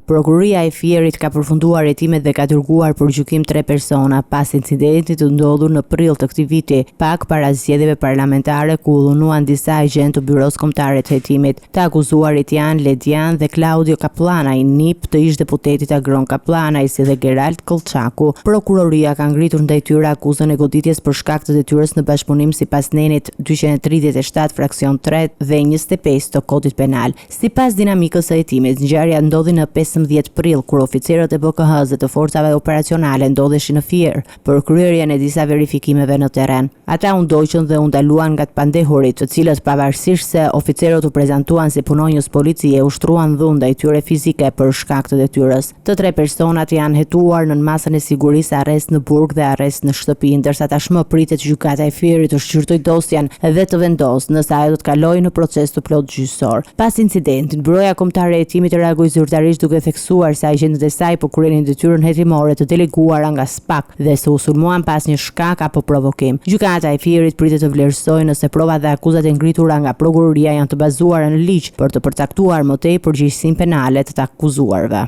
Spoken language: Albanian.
Prokuroria e Fierit ka përfunduar hetimet dhe ka dërguar për gjykim tre persona pas incidentit të ndodhur në prill të këtij viti, pak para zgjedhjeve parlamentare ku u dhunuan disa agjentë të Byrosë Kombëtare të Hetimit. Të akuzuarit janë Ledian dhe Klaudio Kapllanaj, nip të ish-deputetit Agron Kapllanaj, si dhe Gerald Kollçaku. Prokuroria ka ngritur ndaj tyre akuzën e goditjes për shkak të detyrës në bashkëpunim sipas nenit 237 fraksion 3 dhe 25 të Kodit Penal. Sipas dinamikës së hetimit, ngjarja ndodhi në 15 prill, kur oficerët e BKH-së dhe të forcave operacionale ndodheshin në Fier për kryerjen e disa verifikimeve në terren. Ata u ndoqën dhe u ndaluan nga të pandehurit, të cilët pavarësisht se oficerët u prezantuan si punonjës policie, ushtruan dhunë ndaj tyre fizike për shkak të detyrës. Të tre personat janë hetuar nën masën e sigurisë arrest në burg dhe arrest në shtëpi, ndërsa tashmë pritet që Gjykata e Fierit të shqyrtojë dosjen dhe të vendosë nëse ajo do të kalojë në proces të plotë gjyqësor. Pas incidentit, Byroja Kombëtare e Hetimit reagoi zyrtarisht duke theksuar se agjentët e saj po kryenin detyrën hetimore të deleguara nga SPAK dhe se u sulmuan pa asnjë shkak apo provokim. Gjykata e Fierit pritet të vlerësojë nëse provat dhe akuzat e ngritura nga prokuroria janë të bazuara në ligj për të përcaktuar më tej përgjegjësinë penale të të akuzuarve.